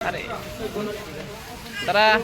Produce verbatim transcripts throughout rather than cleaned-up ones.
Are. Tara.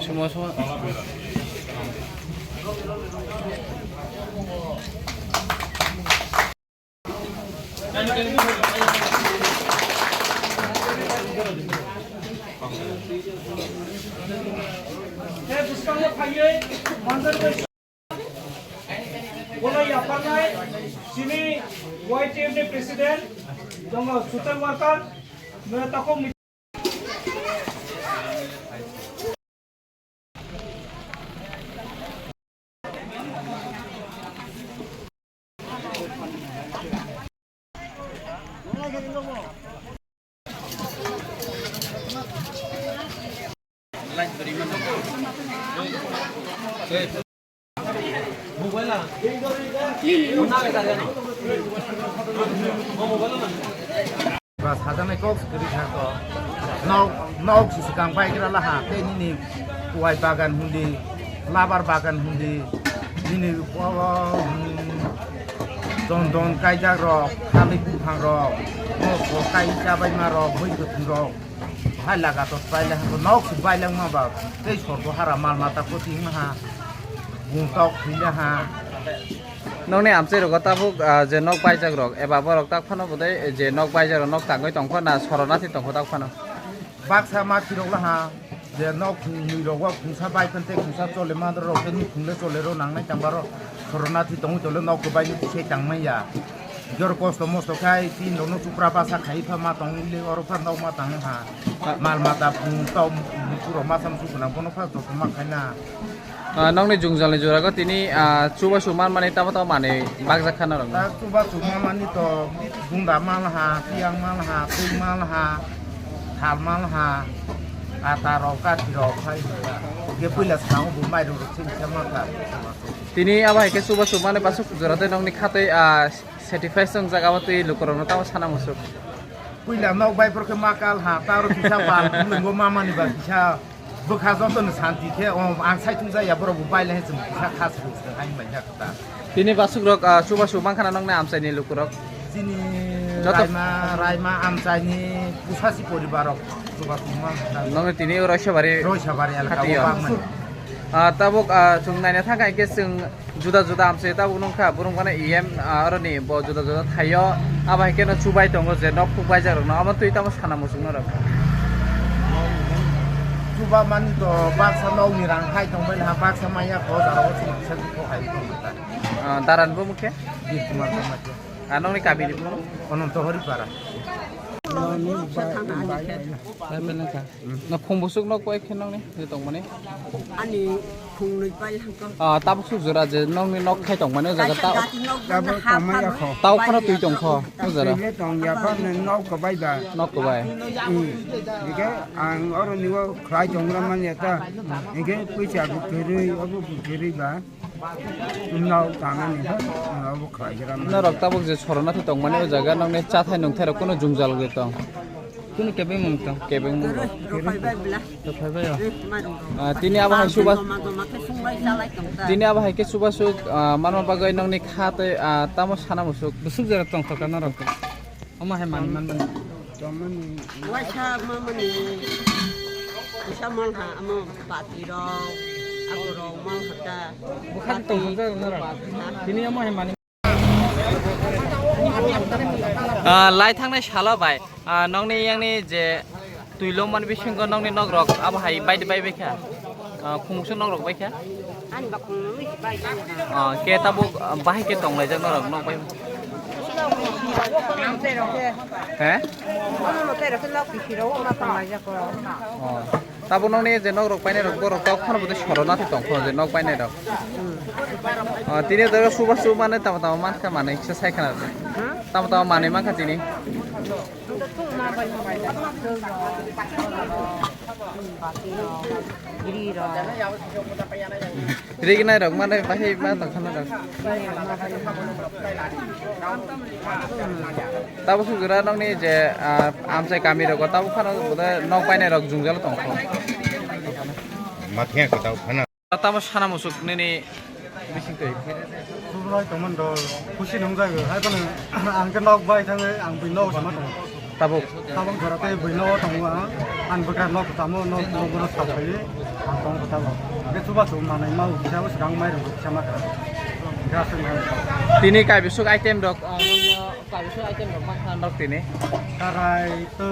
Sumo, sumo. Bono yapharnai chini Y T F ni president, dongo social worker, mera takhuk ni. Ba sajaknai kok se kwrwi kha to. Nok, nok se swkang bai gra laha, tei nini kuwai bagan hundi, labar bagan hundi, nini o, o, hmm, don don kaijak rok, thalik buphang rok, mokol kai chabaima rok, bui kwthwng rok. Hai laga to bai le ha, nok se bai langma ba, tei sorgo hara mal mata koti wngma ha, bung tok thwi le ha. Nokni amchai rogo tabuk, ah, je nok baijak rok eba borok tak phano bodai je nok baijak rok nok tangwi tong pho na sorona thi tong pho tak phano. Baksa ma khirok laha je nok nwi rogo khungsa bai phante khungsa chole ma rok khe nukhung le chole ro nangnai tang baro sorona thi tongwi tole nok kwbai ni se tang manya. Jor kosto mosto khai tin rok no chupra basa khai pha ma tong le oro pha nok ma tang ha. Mal mata phung tau puro ma sam su khna bono pha to ma khai na. Ah, nokni jungjalni jorago tini, ah, chubachu manmani tamo tamo manwi bakjak kha norokno? Tak chubachu manmani to gunda manha, tiyang manha, twi manha, thal manha, ata rok, kathi rok, hai hwnba. Hwnkhe puila swnamo bo mairum rok se bisa mankha. Tini abo hai khe chubachu manwi basuk jora tei nokni khatwi, ah, satisfaction jaga o twi lukurokno tamo sana musuk. Puila nok bai phor khe ma kal ha, ta oro kisa bal, nwngo mamani ba kisa bwkha joto no santi khe, o ang sai thung jaya borok bo bai lai chwng kisa khas rwk hai bai jak ta. Tini basuk rok, ah, chubachu mankha na nokni amchai ni lukurok? Chini joto Raima, Raima amchai ni Pusasi poribar rok chubachu mankha. Nokni tini Roisabari Roisabari elaka o khati o bangmani. Ah, tabuk, ah, chwng naina thangkha hinkhe chwng juda juda amchai tabuk nungkha, borok mane E M, ah, oroni bo juda juda thaio, abo hai kheno chubai tongo je nok phuk baijak rokno, amo twi tamo sana muchung norok. Chuba mani to baksa nokni rang hai tongbai ha, baksa maya ko jaro chwng kisa kok hai tongbai ta. Ah, daran bo mukhe? Dirkumar Kamatia. Ah, nokni kabini bo? Ononto Horipara. Bai, bai, bai. Bai, bai, nangkha. Na phung busuk nok bai khe nokni je tongmani? Ani phung nwi pai hangko. Ah, tabuk suk jora je nokni nok khai tongmani o jaga ta. Tabuk tongmani yakho. Tau khano twi tongkho o jora. Twi tong ya pha ne nok ko bai ba. Nok ko bai. Hmm. Ike ang oro niwo khlai tongra man ya ta. Ike puisa bu kerui, obu bu kerui ba. Nok tangani ha, obo khlai gra man. Norok tabuk je sorona thwi tongmani o jaga nokni chathai nungthai rok kunu jwngjal gwi tong. Kunu kebengmung tong. Kebengmung rok. Rok phai bai bla. Rok phai bai o. Eh, marung rok. Ah, tini abo hai suba. Joma joma khe sung bai chalai tong ta. Tini abo hai khe suba suk, ah, manma bagwi nokni kha tei, ah, tamo sana musuk. Busuk jora tong thok norok. Omo hai mani man mani. Tongmani. Waisa ma mani. Waisa mal ha amo pati rok, ago rok mal ha ta. Bukhan tong thok norok. Tini omo hai mani. Ah, lai thangnai salo bai, ah, nokni yangni je twi longmani bisingo nokni nokrok abo hai bai bai bai kha. Ah, khumuksa nokrok bai kha. Ani ba khumui bai bai. Ah, ke tabuk, ah, bahai ke tonglaijak norok nok bai. He? Oh. Tabuk nokni je nokrok painai rok borok tok phano bote sorona thwi tongkho je nok painai rok. Ah, tini doro suba suba mane tamo tamo mankha manwi kisa sai khna. Tamo tamo manwi mankha tini. Rignai rok mane bahai ma tong khana rok. Tabo sujura nokni je, ah, amchai kami rogo tabo phano bodo nok painai rok jwngjal tongkho. Mathiya ko tabo phano. Tamo sana musuk nini bising twi. Subroi tongmani do khusi nung jago. Hai kono ang ke nok bai thangwi ang bui nok sama tong. Tabuk. Tabuk jora tei bui nok tongo ang. Ang bwkha nok tamo nok nok bono sabai ang tong ko tabuk. Ke chuba chu manai mau kisa swkang mai rok kisa ma kha. Gas nang. Tini kaibisuk item rok, ah, nokno kaibisuk item rok ma kha nok tini. Karai to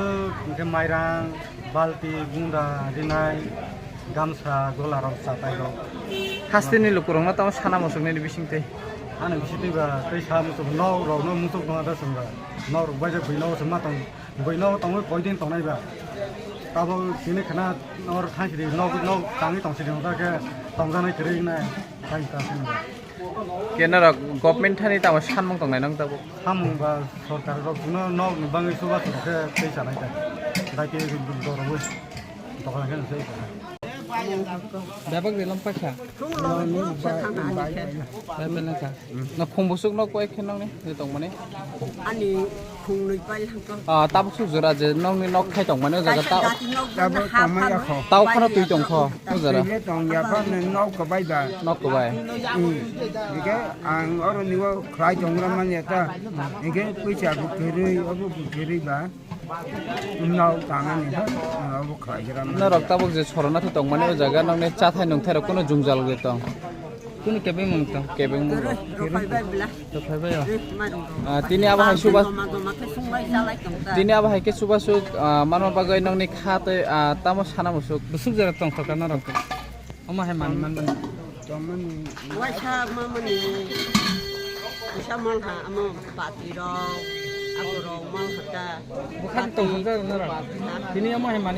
ke mairang. Balti, gunda, rinai, gamsa, golarok, chatairok. Hasteni lukurokno tamo sana musuknini bisingtwi. Ani bisingtwi ba tei sa musuk nok rokno musuk tongna da chwng ba. Nok rok baijak bui nogo chwng ma tong, bui nogo tongwi koidin tongnai ba. Tabuk tini khna nor thangsidi nok nok tangwi tongsidi hwnba khe tongjaknai kwrwi wngnai thangsidi ba. Khe norok government thani tamo sanmung tongnai nang tabuk? Samung ba sorkar rok no nok ni bangwi chubachu rok khe tei chanai ta. Dai tei rwrwrwi dokhna khe nw se. Bebak de lam paisa. Thung lo ni sa thang ani khe. Bai bai nang kha. Na phung busuk nok koi khe nang ni tongmani. Ani Khungnwi pai hangko. Ah, tabuk suk jora je nokni nok khai tongmani o jaga ta. Kaisa gati nok tabuk ha tongmani pha yakho. Tau khoro twi tongkho o jora. Twi le tong ya pha ne nok ko bai ba. Nok ko bai. Hmm. Ike ang oro niwo khlai tongra man ya ta. Ike puisa bu kerui, obo bu kerui ba. Nok tangani ha, obo khlai gra man. Norok tabuk je sorona thwi tongmani o jaga nokni chathai nungthai rok kunu jwngjal gwi tong. Kunu kebengmung tong. Kebengmung rok. Rok phai bai bla. Rok phai bai o. Eh, marung rok. Ah, tini abo hai suba. Joma joma khe sung bai chalai tong ta. Tini abo hai khe suba suk, ah, manma bagwi nokni kha tei, ah, tamo sana musuk. Busuk jora tong thok norok. Omo hai mani man mani. Tongmani. Waisa ma mani. Waisa mal ha amo pati rok, ago rok mal ha ta. Bukhan tong thok norok. Tini omo hai mani.